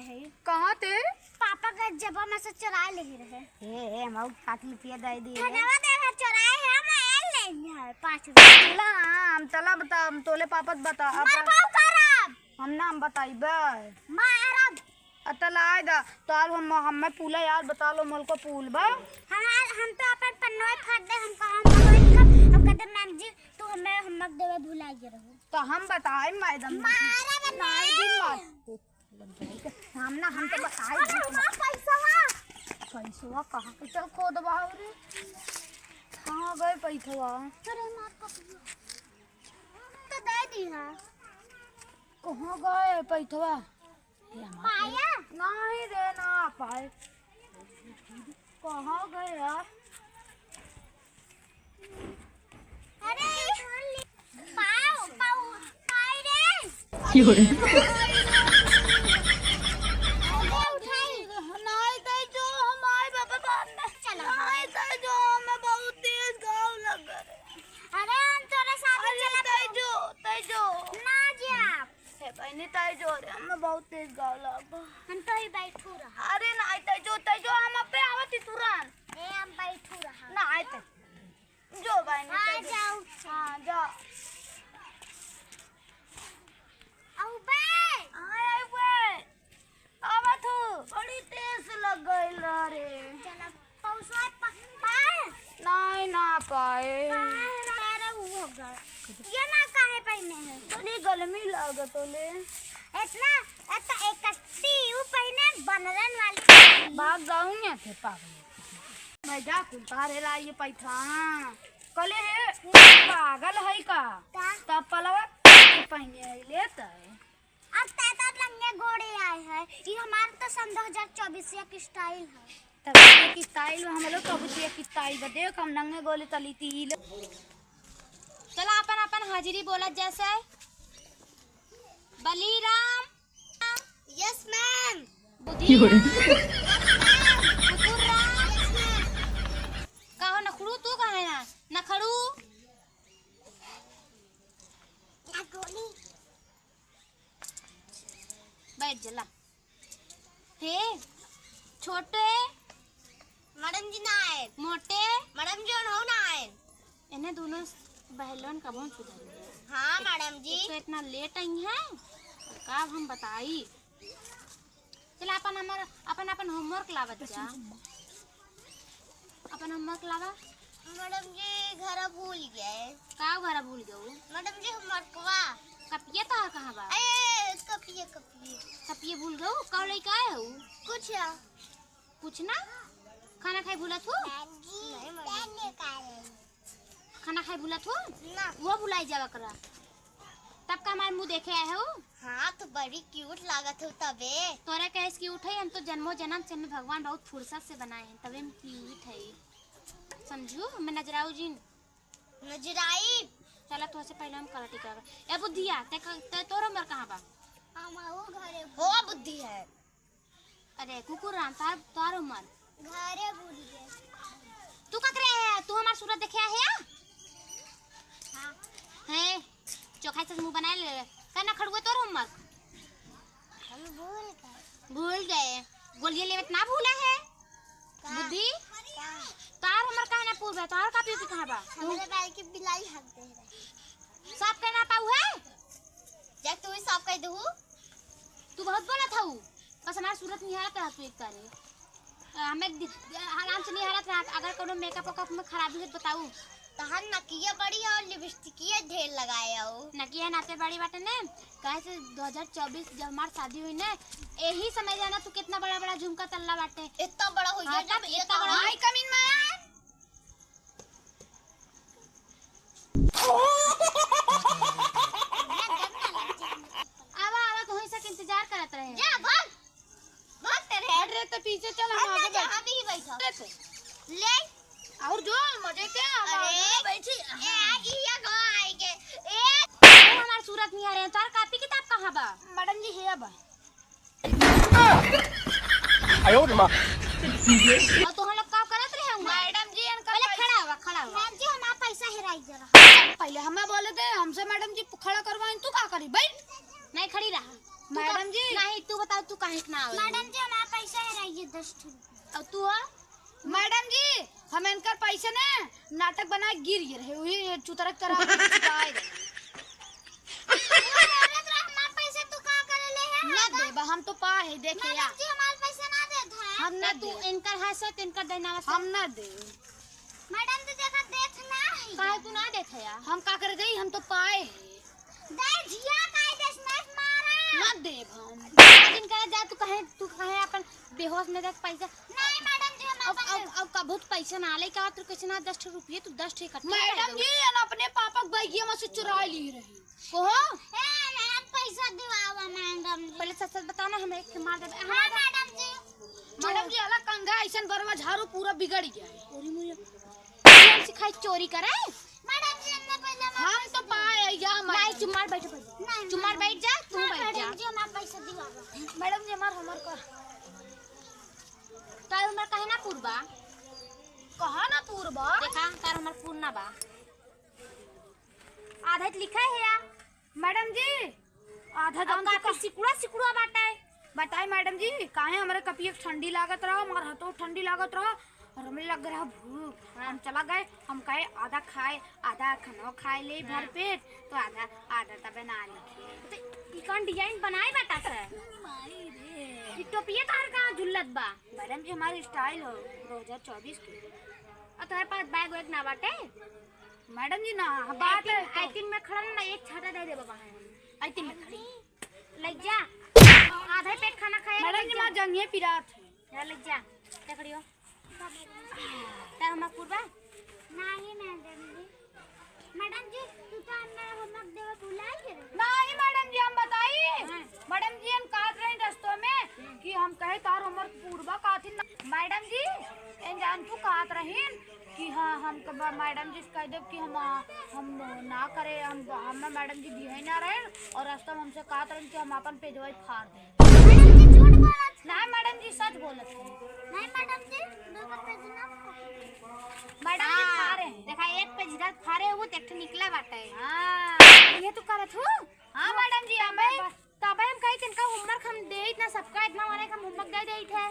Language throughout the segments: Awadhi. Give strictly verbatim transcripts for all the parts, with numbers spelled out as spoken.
कहाँ ते? पापा का जेबा में से चुराए ले रहे। ए, ए, हम काट लिया दे दिए। धनवा दे रहा, चुराए है, हम आयल नहीं है, पाँच रुपया। तला, हम तला बता, हम तोले पापत बता, हमार अपन बाप करब। हम ना, हम बताइबे। मारब। अतला आए दा, तो आल हम, हमें पूला यार बता लो, मोल को पूल बा। हमार, हम तो अपन पन्नोए फाड़ दे, हम कहा, हम कहा, हम कहते, "मैम जी, तू हमें, हम मत देवे, भुला गए रहो।" तो हम बताए मैडम। मारब नहीं। दिन मार। हम ना, हम तो बताए अरे, देते। हमार पैसा। पैसवा कहाँ के चल खो दबा रे? कहाँ गए पैसवा? अरे, हमार कपड़ा। तो दे दी है। कहाँ गए पैसवा? पाया? नहीं रे, ना पाए। कहाँ गए यार? अरे, पाओ, पाओ, पाई रे। क्यों रे? अरे, उठाई। नहीं, तैजो, हम आए बाबा, बाप में। चलो। नहीं, तैजो, हमें बहुत तेज घाव लग गए। अरे, हम तोरे साथ अरे, चला तैजो, तैजो। ना जी आप। हे बहनी, तैजो रे, हमें बहुत तेज घाव लग गए। हम तो ही बैठू रहा। अरे, नहीं, तैजो, तैजो, हम अबे आवत ही तुरंत। ए, हम बैठू रहा। ना, आए तैजो। जो बहनी, हाँ, तैजो। जाओ। हाँ, जा। अउबे। हाँ, अउबे। आवत हूँ। बड़ी तेज लग गइल रहा रे। चला, पौसवा प-, पाए? नहीं, ना पाए। काहे ना? अरे, वो हो गया। ये ना काहे पहने हैं? बड़ी गर्मी लागत होले। इतना, इतना इकट्ठी वो पहने बनरन वाली। भाग जाऊंगे थे पागल। मैं जा कुल तारे लाई पैठा। कले है, पागल है का? का? तब पलवा के पहने है, लेता है। अब तै तो नंगे गोड़े आए है, ई हमार तो सन दो हजार चउबीस के style है। तब एक style में हम लोग कबूतिया की style बा। देख, हम नंगे गोले चली ती लो। चला, अपन, अपन हाजिरी बोलत जैसे। बलीराम। Yes, ma'am। बुधिया। Yes, ma'am। कुकुर राम। Yes, ma'am। का हो नखड़ू, तू कहाँ है ना? नखड़ू। बैठ जला। हे, छोटे। मैडम जी ना आए। मोटे। मैडम जी हो ना आए। इन्हें दोनों बहलोन कबहुँ सुधर गए। हाँ, मैडम जी। एक तो इतना late आई हैं, और का हम बताई। चला, अपन हमार, अपन, अपन homework लावत जा। अपन homework लावा। मैडम जी, घर भूल गए। का घर भूल गए? मैडम जी, homeworkवा। कपिया तोहार कहाँ बा? ए, कपिया, कपिया। कपिया भूल गए? का लइका आए हो? कुछ। कुछ ना? खाना खाए भूलत हो? नहीं, मैडम। खाना खाए भूलत हो? ना। वो भुलाई जावा करा। तब का हमार मुँह देखे आए हो? हाँ, तो बड़ी cute लागत हो तबे। तोरा कहे से cute है, हम तो जन्मों जन्म से हमें भगवान बहुत फुर्सत से बनाए हैं, तबे हम cute है। समझू? हमें नजराऊ जिन। नजराई। चला, तो से पहले हम कराटे करब। ए बुद्धिया, ते क-, ते तोर उम्र कहाँ बा? हम वो घरे हो बुद्धि है। अरे कुकुर राम, तार, तार उमर। घरे भूल गए। तू का करे है? तू हमार सूरत देखे आहे? हाँ। हैं, चोखाई से मुँह बनाए ले। का नखड़ुआ तोर उमर? हम भूल गए। भूल गए। गोलियाँ लेवत ना भूला है? का? बुद्धि? का? तार उमर काहे ना पूछबे? तार कापी ओपी कहाँ बा? हमरे बैग के बिलाई हक दे रहे। साफ कहना पाऊ है? जा तू ही साफ कह दहू। तू बहुत बोलत हऊ, बस हमार सूरत निहारत रह तू एक तारे। आ, हमें दि-, आराम से निहारत रह, अगर कोनो makeup वेकअप में खराबी हो तो बताऊ। तहार नकिया बड़ी और लिपस्टिकिया ढेर लगाए हो। नकिया नाते बड़ी बाटे ने, काहे से दो हज़ार चउबीस जब हमार शादी हुई ने, एही समय जाना तू कितना बड़ा बड़ा झुमका तल्ला बाटे। इतना बड़ा हो हाँ, गया तब जब ये इतना बड़ा कहा। I come in, ma'am। आवा, आवा, तोहई सब इंतजार करत रहे। जा, भाग। भाग तेरे। हट रे, तो पीछे चल, हम अच्छा, आगे अच्छा, बैठ। हम ही बैठो। ले। ले। और जो मजे के, हम अरे, आगे बैठी। ए, आ, ई ये गो आएंगे। ए। तू हमार सूरत निहारे, तोर कापी किताब कहाँ बा? मैडम जी, हेया बा। आयो रे माँ। और तोहन लोग का करत रहे हुआ? मैडम जी, इनका पहले पैसा खड़ा हुआ, खड़ा हुआ। मैम जी, हमारा पैसा हेराई जरा। पहले हमें बोले थे, हमसे मैडम जी खड़ा करवाइन, तू का करी? बैठ। नहीं, खड़ी रहा। तू मैडम का-, जी। नहीं, तू बताओ, तू काहे के ना आवे? अब तू आ। मैडम जी, हम इनकर पैसे ने नाटक बनाए गिर गए रहे, वही चुतरक तरह चुपाए रहे। अरे, हमार पैसा तू का करे ले है? ना देबा, हम तो पा है, देखे या। मैडम जी, हमार पैसा ना देत है। हम ना तो तू दे। इनकर है से, तो इनकर देना से। हम ना दे। मैडम जी, देखा, देत ना है। काहे तू ना देत है यार? हम का करे देई, हम तो पाए है। दे झिया, काहे देस, मैं मारा। ना देब हम। जिन करे जा, तू कहे, तू कहे अपन बेहोश में देख पैसा। नहीं मैडम जी, हम अब, अपन अब, अब का बहुत पैसा ना ले का, तू कैसे ना दस ठो रुपये, तू दस ठो इकट्ठा कर मैडम दो। जी, हम अपने पापा के बैगिया में से चुरा ली रही। कहो। ए, नहीं, अब पैसा दिवावा मैडम जी। पहले सच सच बताओ ना, हम एक मार देबे। हाँ, मैडम जी। मैडम जी, अलग कंघा ऐसन बरवा झाड़ू पूरा बिगड़ गया है। अरे मुझे कौन सिखाई चोरी करे? मैडम जी, हमने पहले हमार हम तो पैसा दिया। पाए या नहीं, मैडम। चुप मार बैठ, बैठ। नहीं, चुप मार मैडम। बैठ जा, तू हाँ, बैठ जा। मैडम जी, हमार पैसा दिवावा। मैडम जी, हमार, हमार का। तार उमर काहे ना पूरबा? कहा ना पूरबा? देखा, तार उमर पूर ना बा। आधा तो लिखा है या? मैडम जी, आधा और दाम तो काफी का सिकुड़ा सिकुड़ा बाटे। बताई मैडम जी, काहे हमरे कपिया के ठंडी लागत रहा, हमार हाथों ठंडी लागत रहा और हमें लग रहा भूख। हाँ। हम चला गए, हम कहे आधा खाए, आधा खाना खाए ले भर हाँ। पेट, तो आधा, आधा तबे ना लिखे। तो ई कौन डिजाइन बनाए बाटा से? माई रे। ई टोपिया तार कहाँ झुल्लत बा? मैडम जी, हमारी स्टाइल हो दो हज़ार चउबीस के। और तुम्हारे पास बैग वैग ना बाटे? मैडम जी ना, बात आइटिन, है तो। आइटिन में खड़ा ना, एक छाता दे दे बाबा है। आइटिन में खड़ी। लग जा। आधा पेट खाना खाए, मैडम लग जी, जा। मैं जंघिया पिरात है। या लग जा। क्या करियो? तब हम पूरबा? नहीं मैडम जी। मैडम जी, तू तो हमरा होमवर्क देवे भुलाई गए। नहीं मैडम जी, हम बताई। हाँ। मैडम जी, हम कहत रही रस्तों में कि हम कहे तार होमवर्क पूरबा काथिन ना। मैडम जी, एन जान तू कहत रहीन कि हाँ, हम कब मैडम जी से कह देब कि हम, हम ना करे, हम, हम मैडम जी दिहे ना रहे और रास्ता में हमसे कहत रहे कि हम अपन पेजवा ही फाड़ दें। मैडम जी झूठ बोलत है। ना मैडम जी सच बोलत है। नहीं मैडम जी, दो का पेज ना फाड़े। मैडम जी हाँ, फाड़े हैं। देखा एक पेज इधर फाड़े हो, तो एक ठे निकला बाटे। हाँ। ये तू करत हो? हाँ मैडम जी, हमें तबे हम कही कि इनका होमवर्क हम देइत ना, सबका इतना माने हम होमवर्क दे देइत है।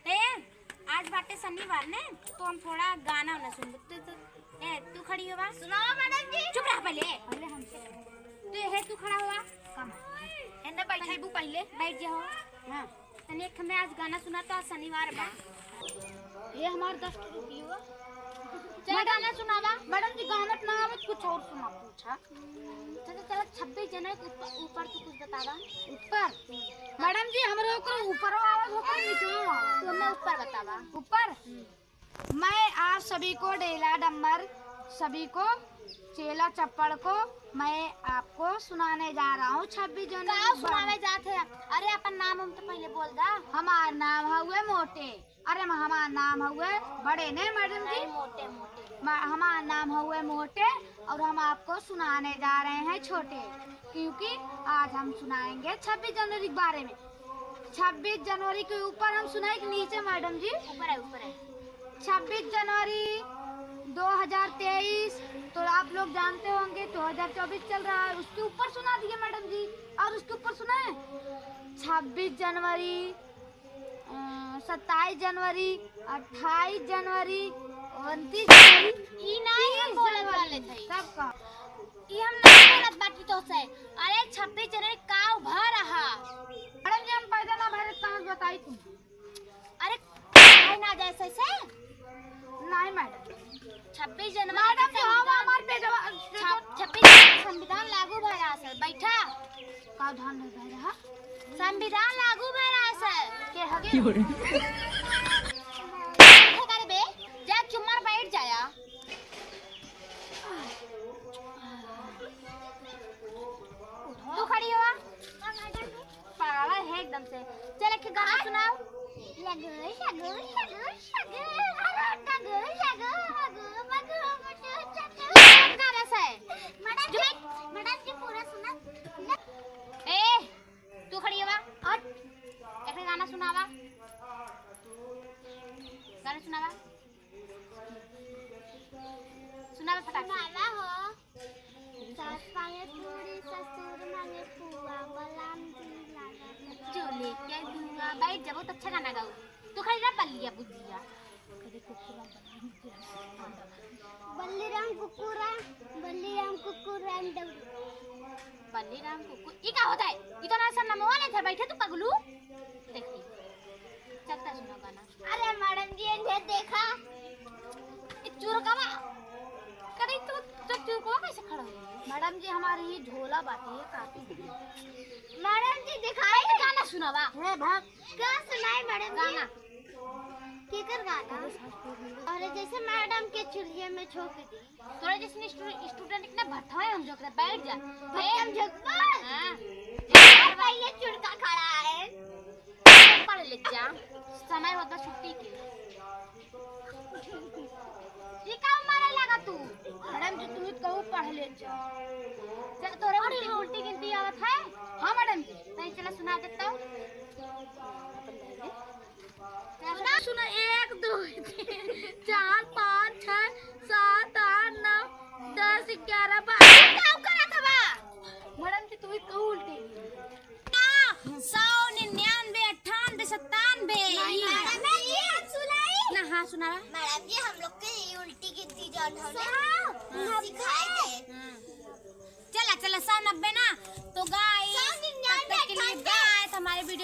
ए, आज बाटे शनिवार ने, तो हम थोड़ा गाना वाना सुनबे। तू, तू, ए, तू खड़ी होवा। सुनाओ मैडम जी। चुप रह पहले। पहले हमसे। तू, हे, तू खड़ा होवा। कम। एने बैठेबू पहले। बैठ जाओ। हाँ। तनी एक हमें आज गाना सुना तो, आज शनिवार बा। ये हमार दस रुपये हुआ। चल मैडम, गाना सुनावा। मैडम जी गाना ना आवे, कुछ और सुना पूछा। चल, चल, छब्बीस जनवरी के ऊपर, ऊपर तू कुछ बतावा। ऊपर? मैडम जी हमरे ओकर ऊपर आवे, ओकर नीचे आवे। तू हमें ऊपर बतावा। ऊपर? हम्म। मैं आप सभी को डेला डम्बर सभी को चेला चप्पड़ को मैं आपको सुनाने जा रहा हूँ छब्बीस जनवरी का के बारे में। सुनावे जात है? अरे अपन नाम हम तो पहले बोल दा। हमार नाम हउए मोटे। अरे म-, हमार नाम हउए बड़े ने मैडम जी। नहीं, मोटे, मोटे। म-, हमार नाम हउए मोटे और हम आपको सुनाने जा रहे हैं छोटे, क्योंकि आज हम सुनाएंगे छब्बीस जनवरी के बारे में। छब्बीस जनवरी के ऊपर हम सुनाई कि नीचे मैडम जी? ऊपर है, ऊपर है। छब्बीस जनवरी दो हज़ार तेईस, तो आप लोग जानते होंगे दो हज़ार चउबीस चल रहा है, उसके ऊपर सुना दिए मैडम जी। और उसके ऊपर सुनाए छब्बीस जनवरी, अ, सत्ताईस जनवरी, अट्ठाईस जनवरी, उनतीस जनवरी, ई नाहीं हम तीस बोलत जनवरी। वाले थे। तब का? ई हम नाहीं बोलत बाटी तो से। अरे छब्बीस जनवरी का उभा रहा? मैडम जी हम पैदा ना भरे कहाँ बताई तुम? अरे, भाई ना जैसे से? नहीं मैडम। छब्बीस जनवरी मैडम के जी, हम संविधान, हमार पे जवा-, छप-, छब्बीस जनवरी के संविधान लागू भय रहा सर, बैठा। का धान नहीं भय रहा? संविधान लागू भय रहा सर। के हगे? क्या करे बे? जा चुम्मर बैठ जाया। तू खड़ी हुआ। पागल है एकदम से। चल, एक गाना सुनाओ। लगो, लगो, लगो, लगो, अरे, लगो, लगो, लगो, लगो, लगो, लगो। कौन गाना से? मैडम जी, मैडम जी, पूरा सुना। ए, तू खड़ी हवा, हट। एक गाना सुनावा। गाना सुनावा। सुनावा फटाक से। सुनावा हो। सास मांगे पूरी, ससुर मांगे पुआ, बलाम जी लागत। बहुत अच्छा गाना गाऊ। तू खाली ना बल्लिया बुद्धिया। बल्लीराम कुकुरा, बल्लीराम कुकुरा, बल्लीराम कुकुर, ई का होता है? ई तो ना सर नमवा लेत है, बैठे तू पगलू। देखी, चलता सुनो गाना। अरे मैडम जी, इन्हें देखा। ई चुरकवा, कदे तू, तू चुरकवा कैसे खड़ा हो? मैडम जी, हमारी ही झोला बाटी है, काफी। मैडम जी, दिखाई तो गाना सुनावा। हे भाग। का सुनाई मैडम जी? गाना। केकर गाना? अरे जैसे मैडम के चूल्हे में झोंक दी। तोरे जैसे स्टू-, स्टूडेंट के ना भट्ठा है, हम झोंक रहे, बैठ जा। भट्ठा में झोंक बस। हाँ। यार भाई, ये चुड़का खड़ा है। पढ़ ले जा, समय होता छुट्टी के। ये का मारे लगा तू? मैडम जी, तू ही कहू पढ़ ले जा। चल, तोरे उल्टी, उल्टी गिनती आवत है? हाँ मैडम जी। तनी चला सुना देता हूँ। सुना, सुना, एक, दो, तीन, चार, पाँच, छः, सात, आठ, नौ, दस, ग्यारह, बारह। का करत हवा? मैडम जी, तू ही कहू उल्टी। ना, सौ, निन्यानवे, अट्ठानवे, सत्तानवे। नहीं, मैडम जी, हम सुनाई। ना, हाँ, सुनावा। मैडम जी, हम लोग के ये उल्टी गिनती जौन हौ ना, हाँ। सिखाए दे। हाँ। चला, चला, सौ नब्बे ना, तो गाइस, सौ निन्यानवे, तब तक के लिए अट्ठानवे।